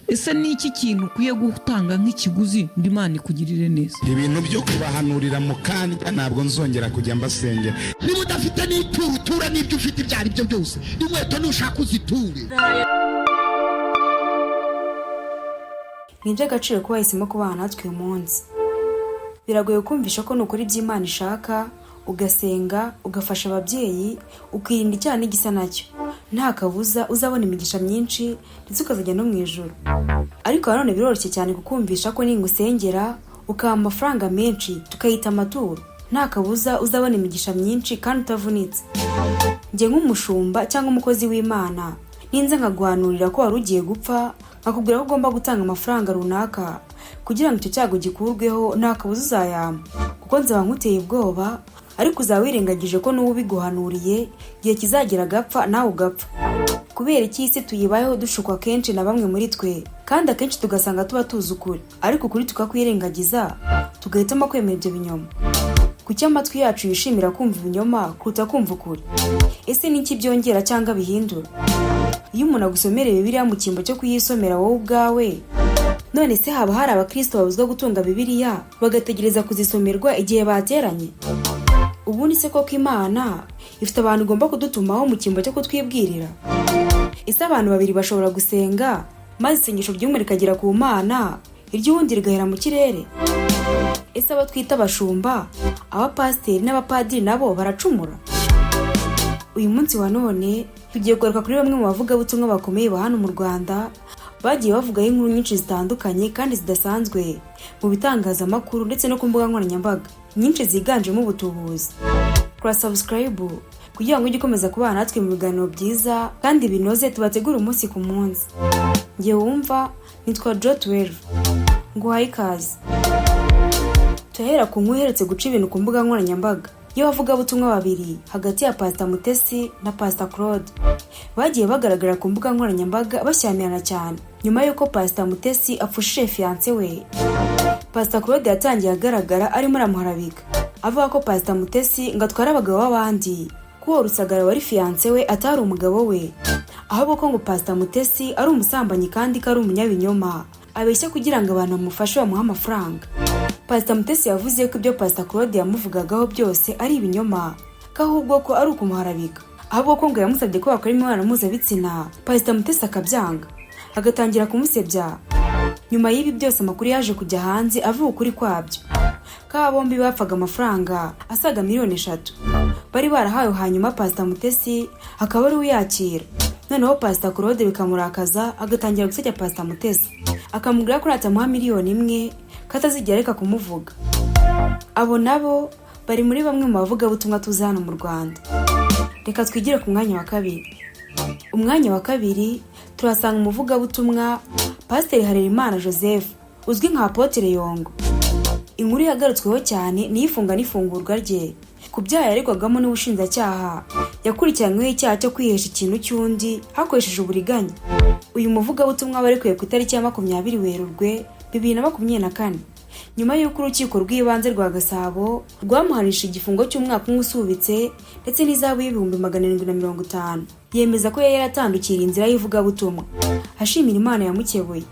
Ese ni iki kintu ukwiye gutanga nk'ikiguzi ngo Imana ikugirire neza? Ibintu byo kubahanurira mu kanya, ntabwo nzongera kujya mbasengera. Niba udafite n'ituro, utura n'ibyo ufite, ibyo ari byo byose. Inkweto nushaka uziture. Ni iby'agaciro kuba wahisemo kubana natwe uyu munsi. Biragoye kumvisha ko nukora ibyo Imana ishaka, ugasenga, ugafasha ababyeyi, ukirinda icyaha n'igisa nacyo, nta kabuza uzabona imigisha myinshi ndetse ukazajya no mu ijuru. Ariko nanone biroroshye cyane kukumvisha ko ningusengera ukaha amafaranga menshi, tukayita amaturo, nta kabuza uzabona imigisha myinshi kandi utavunitse. Njye nk'umushumba cyangwa umukozi w'Imana, ninza nkaguhanurira ko wari ugiye gupfa, nkakubwira ko ugomba gutanga amafaranga runaka kugira ngo icyo cyago gikurweho, nta kabuza uzayampa kuko nzaba nkuteye ubwoba. Ariko uzaba wirengagije ko n'uwo ubiguhanuriye igihe kizagera agapfa, nawe ugapfa. Kubera iki isi tuyibayeho dushukwa kenshi na bamwe muri twe, kandi akenshi tugasanga tuba tuzi ukuri, ariko ukuri tukakwirengagiza, tugahitamo kwemera ibyo binyoma? Kuki amatwi yacu yishimira kumva ibinyoma kuruta kumva ukuri? Ese ni iki byongera cyangwa bihindura iyo umuntu agusomereye Bibiliya mu cyimbo cyo kuyisomera wowe ubwawe? None se haba hari abakristo babuzwa gutunga Bibiliya, bagategereza kuzisomerwa igihe bateranye? Ubundi se koko Imana ifite abantu igomba kudutumaho mu cyimbo cyo kutwibwirira? Ese abantu babiri bashobora gusenga, maze isengesho ry'umwe rikagera ku Mana, iry'uwundi rigahera mu kirere? Ese abo twita abashumba, abapasiteri n'abapadiri nabo baracumura? Uyu munsi wa none tugiye kugaruka kuri bamwe mu bavugabutumwa bakomeye ba hano mu Rwanda, bagiye bavugaho inkuru nyinshi zitandukanye kandi zidasanzwe mu bitangazamakuru ndetse no ku mbuga nkoranyambaga, nyinshi ziganjemo ubutubuzi. Kora subscribe kugira ngo ujye ukomeza kubana natwe mu biganiro byiza kandi binoze tubategura umunsi ku munsi. Ngewe wumva nitwa Jo 12, nguhaye ikaze. Turahera ku nkuru iherutse guca ibintu ku mbuga nkoranyambaga y'abavugabutumwa babiri, hagati ya Pasita Mutesi na Pasita Claude, bagiye bagaragara ku mbuga nkoranyambaga bashyamirana cyane nyuma y'uko Pasita Mutesi apfushije fiancé we. Pasita Claude yatangiye agaragara arimo aramuharabika, avuga ko Pasita Mutesi ngo atwara abagabo b'abandi, ko uwo Rusagara wari fiancé we atari umugabo we, ahubwo ko ngo Pasita Mutesi ari umusambanyi kandi ko ari umunyabinyoma, abeshya kugira ngo abantu bamufashe, bamuhe amafaranga. Pasita Mutesi yavuze ko ibyo Pasita Claude yamuvugagaho byose ari ibinyoma, ko ahubwo ko ari ukumuharabika, ahubwo ko ngo yamusabye ko bakora imibonano mpuzabitsina, Pasita Mutesi akabyanga, agatangira kumusebya. Nyuma y'ibi byose, amakuru yaje kujya hanze avuga ukuri kwabyo, ko aba bombi bapfaga amafaranga asaga miliyoni 3 bari barahawe, hanyuma Pasita Mutesi akaba ari we uyakira. Noneho Pasita Claude bikamurakaza, agatangira gusebya Pasita Mutesi, akamubwira ko natamuha miliyoni 1 ko atazigera areka kumuvuga. Abo nabo bari muri bamwe mu bavugabutumwa tuzi hano mu Rwanda. Reka twigire ku mwanya wa kabiri. Umwanya wa kabiri turasanga umuvugabutumwa Pasiteri Harerimana Joseph, uzwi nka Apôtre Yongo. Inkuru yagarutsweho cyane ni ifunga n'ifungurwa rye ku byaha yaregwagamo n'ubushinjacyaha. Yakurikiranyweho icyaha cyo kwihesha ikintu cy'undi hakoresheje uburiganya. Uyu muvugabutumwa warekuwe ku itariki ya 20 Werurwe 2024, nyuma y'uko Urukiko rw'Ibanze rwa Gasabo rwamuhanishije igifungo cy'umwaka umwe usubitse ndetse n'ihazabu y'750,000. Yemeza ko yari yaratandukiriye inzira y'ivugabutumwa, ashimira Imana yamukebuye.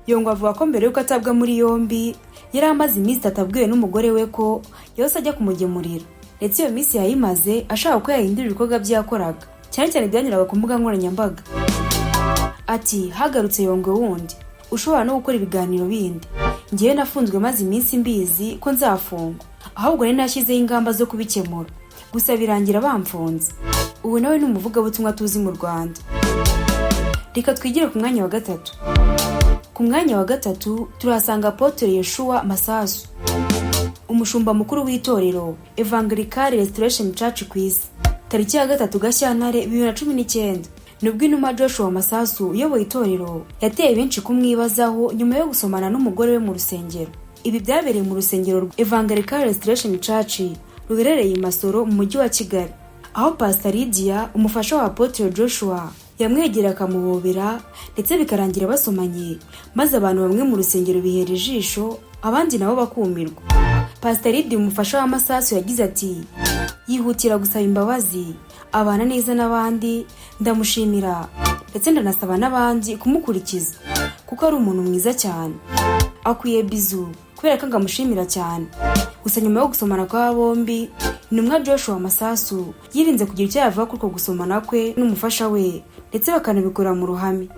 Yongwa avuga ko mbere y'uko atabwa muri yombi yari amaze iminsi 3 abwiwe n'umugore we ko yose ajya kumugemurira, ndetse iyo minsi yayimaze ashaka ko yahindura ibikorwa bye yakoraga, cyane cyane ibyanyuraga ku mbuga nkoranyambaga. Ati: "Hagarutse Yongwe wundi ushobora no gukora ibiganiro bindi. Ngewe nafunzwe maze iminsi mbizi ko nzafungwa, ahubwo nari nashyizeho ingamba zo kubikemura, gusa birangira bamfunze." Ubu nawe ni umuvugabutumwa tuzi mu Rwanda. Reka twigire ku mwanya wa gatatu. Ku mwanya wa gatatu turahasanga Apôtre Yeshua Masasu, umushumba mukuru w'itorero Evangelical Restoration Church ku isi. Tariki ya 3 Gashyantare 2019 nibwo inuma Joshua Masasu uyoboye itorero yateye benshi kumwibazaho nyuma yo gusomana n'umugore we mu rusengero. Ibi byabereye mu rusengero Evangelical Restoration Church ruherereye i Masoro mu Mujyi wa Kigali, aho Pastor Lydia, umufasha wa Apôtre Joshua, yamwegereye akamuhobera, ndetse bikarangira basomanye, maze abantu bamwe mu rusengero bihera ijisho, abandi nabo bakumirwa. Pastor Lydia, umufasha wa Masasu, yagize ati: "Yihutira gusaba imbabazi, abana neza n'abandi, ndamushimira. Ndetse ndanasaba n'abandi kumukurikiza kuko ari umuntu mwiza cyane, akwiye bizu kubera ko ngo amushimira cyane." Gusa nyuma yo gusomana kw'aba bombi, intumwa Joshua Masasu yirinze kugira icyo yavuga kuri uko gusomana kwe n'umufasha we, ndetse bakanabikora mu ruhame.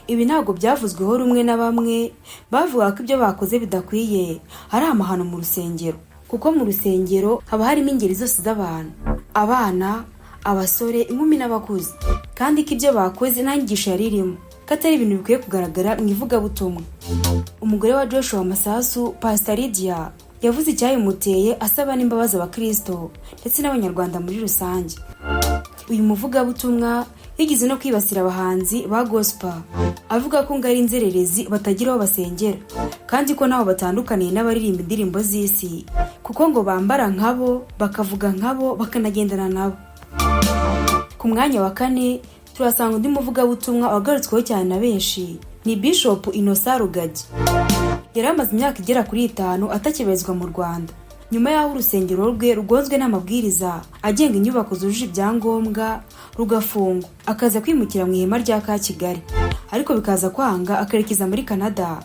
Ibi ntabwo byavuzweho rumwe na bamwe bavuga ko ibyo bakoze bidakwiye, ari amahano mu rusengero, kuko mu rusengero haba harimo ingeri zose z'abantu: abana, abasore, inkumi n'abakuze, kandi ko ibyo bakoze nta nyigisho yari irimo, ko atari ibintu bikwiye kugaragara mu ivugabutumwa. Umugore wa Joshua Masasu, Pastor Lydia, yavuze icyabimuteye, asaba n'imbabazi abakristo ndetse n'Abanyarwanda muri rusange. Uyu muvugabutumwa yigeze no kwibasira abahanzi ba gospel, avuga ko ngo ari inzererezi batagira aho basengera, kandi ko ntaho batandukaniye n'abaririmba indirimbo z'isi, kuko ngo bambara nkabo, bakavuga nkabo, bakanagendana nabo. Ku mwanya wa kane turasanga undi muvugabutumwa wagarutsweho cyane na benshi, ni Bishop Innocent Rugagi. Yari amaze imyaka igera kuri 5 atakibarizwa mu Rwanda, nyuma y'aho urusengero rwe rugonzwe n'amabwiriza agenga inyubako zujuje ibyangombwa rugafungwa, akaza kwimukira mu ihema rya ka Kigali, ariko bikaza kwanga akerekeza muri Canada.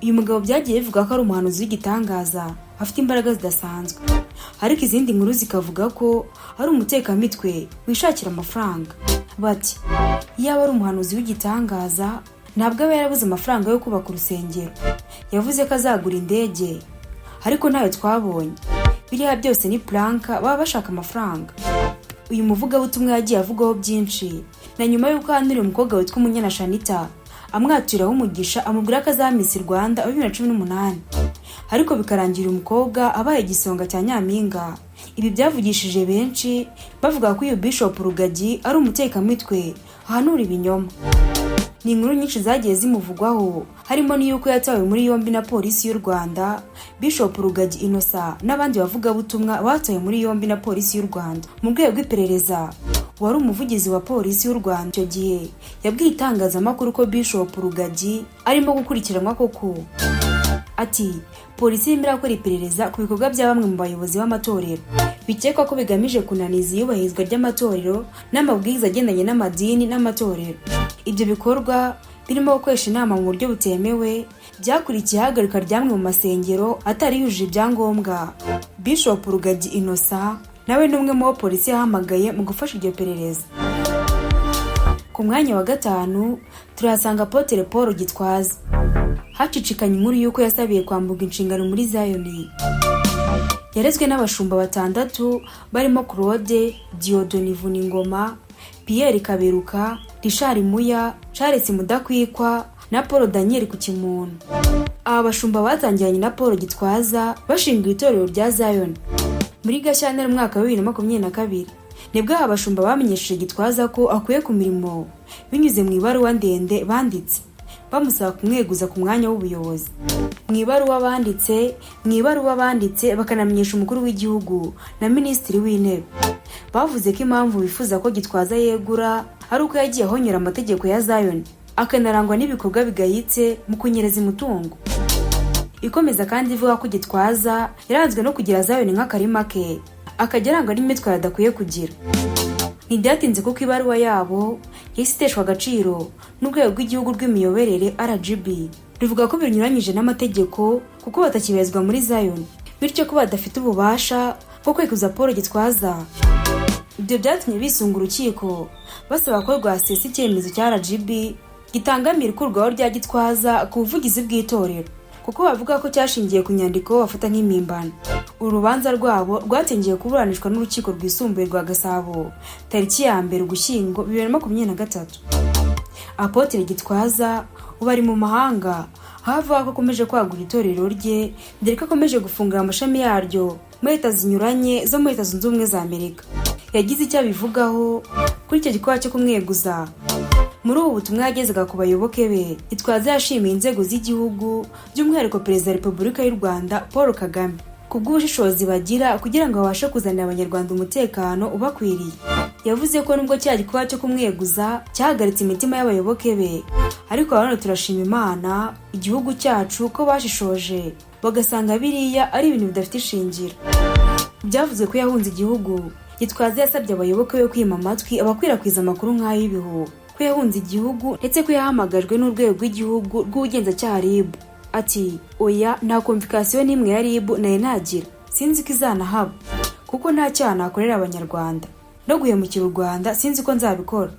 Uyu mugabo byagiye bivuga ko ari umuhanuzi w'igitangaza, afite imbaraga zidasanzwe, ariko izindi nkuru zikavuga ko ari umutekamitwe wishakira amafaranga. Bati: "Iyaba ari umuhanuzi w'igitangaza, ntabwo aba yarabuze amafaranga yo kubaka urusengero. Yavuze ko azagura indege, ariko ntayo twabonye. Biriya byose ni prank, baba bashaka amafaranga." Uyu muvugabutumwa yagiye avugwaho byinshi na nyuma y'uko ahanuriye umukobwa witwa Umunyana Shanita, amwaturaho umugisha, amubwira ko azaba Miss Rwanda wa 2018, ariko bikarangira uyu mukobwa abaye igisonga cya nyampinga. Ibi byavugishije benshi, bavuga ko uyu Bishop Rugagi ari umutekamitwe ahanura ibinyoma. Ni inkuru nyinshi zagiye zimuvugwaho, harimo n'iy'uko yatawe muri yombi na Polisi y'u Rwanda. Bishop Rugagi Innocent n'abandi bavugabutumwa batawe muri yombi na Polisi y'u Rwanda mu rwego rw'iperereza. Wari umuvugizi wa Polisi y'u Rwanda icyo gihe yabwiye itangazamakuru ko Bishop Rugagi arimo gukurikiranwa koko. Ati: "Polisi irimo irakora iperereza ku bikorwa bya bamwe mu bayobozi b'amatorero bikekwa ko bigamije kunaniza iyubahirizwa ry'amatorero n'amabwiriza agendanye n'amadini n'amatorero. Ibyo bikorwa birimo gukoresha inama mu buryo butemewe, byakurikiye ihagarika ry'amwe mu masengero atari yujuje ibyangombwa. Bishop Rugagi Innocent nawe ni umwe mu bo polisi yahamagaye mu gufasha iryo perereza." Ku mwanya wa gatanu turahasanga Apotre Paul Gitwaza. Hacicikanye inkuru y'uko yasabiye kwamburwa inshingano muri Zion. Yarezwe n'abashumba batandatu barimo Claude Dieudonné Vuningoma, Pierre Kaberuka, Richard Muya, Charles Mudakwikwa na Paul Daniel Kukimuntu. Aba bashumba batangiranye na Paul Gitwaza bashinga itorero rya Zion muri Gashyantare umwaka wa 2022. Nibwo aba bashumba bamenyesheje Gitwaza ko akwiye ku mirimo binyuze mu ibaruwa ndende banditse bamusaba kumweguza ku mwanya w'ubuyobozi. Mu ibaruwa banditse bakanamenyesha umukuru w'igihugu na minisitiri w'intebe, bavuze ko impamvu bifuza ko Gitwaza yegura ari uko yagiye ahonyora amategeko ya Zion, akanarangwa n'ibikorwa bigayitse mu kunyereza umutungo. Ikomeza kandi ivuga ko Gitwaza yaranzwe no kugira Zion nk'akarima ke, akajya arangwa n'imyitwarire adakwiye kugira. Ntibyatinze kuko ibaruwa yabo yahise iteshwa agaciro n'urwego rw'igihugu rw'imiyoborere RGB, ruvuga ko binyuranyije n'amategeko kuko batakibarizwa muri Zion, bityo ko badafite ububasha bwo kwekuza Paul Gitwaza. Ibyo byatumye bisunga urukiko, basaba ko rwasesa icyemezo cya RGB gitangamira ikurwaho rya Gitwaza ku buvugizi bw'itorero, kuko bavuga ko cyashingiye ku nyandiko bafata nk'impimbano. Uru rubanza rwabo rwatangiye kuburanishwa n'urukiko rwisumbuye rwa Gasabo tariki ya 1 Ugushyingo 2023. Apotre Gitwaza ubu ari mu mahanga, aho avuga ko akomeje kwagura itorero rye, dore ko akomeje gufungura amashami yaryo muri leta zinyuranye zo muri Leta Zunze Ubumwe za Amerika. Yagize icyo abivugaho kuri icyo gikorwa cyo kumweguza. Muri ubu butumwa yagezaga ku bayoboke be, Gitwaza yashimiye inzego z'igihugu, by'umwihariko Perezida wa Repubulika y'u Rwanda Paul Kagame, ku bw'ubushishozi bagira kugira ngo babashe kuzanira Abanyarwanda umutekano ubakwiriye. Yavuze ko nubwo cya gikorwa cyo kumweguza cyahagaritse imitima y'abayoboke be, ariko nanone turashima Imana, igihugu cyacu, ko bashishoje bagasanga biriya ari ibintu bidafite ishingiro. Byavuzwe ko yahunze igihugu. Gitwaza yasabye abayoboke be kwima amatwi abakwirakwiza amakuru nk'ay'ibihuha. ko yahunze igihugu, ndetse ko yahamagajwe n'urwego rw'igihugu rw'ubugenzacyaha RIB. Ati: "Oya, nta convocation n'imwe ya RIB nari nagira, sinzi ko izanahaba, kuko nta cyaha nakorera Abanyarwanda, no guhemukira u Rwanda sinzi ko nzabikora."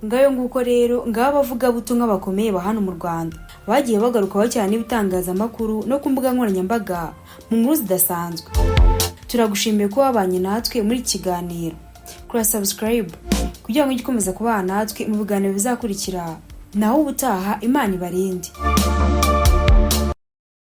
Ngayo nguko rero, ngabo abavugabutumwa bakomeye ba hano mu Rwanda bagiye bagarukaho cyane n'ibitangazamakuru no ku mbuga nkoranyambaga mu nkuru zidasanzwe. Turagushimiye ko wabanye natwe muri iki kiganiro. Kora subscribe kugira ngo ujye ukomeza kubana natwe mu biganiro bizakurikira. Naho ubutaha, Imana ibarinde.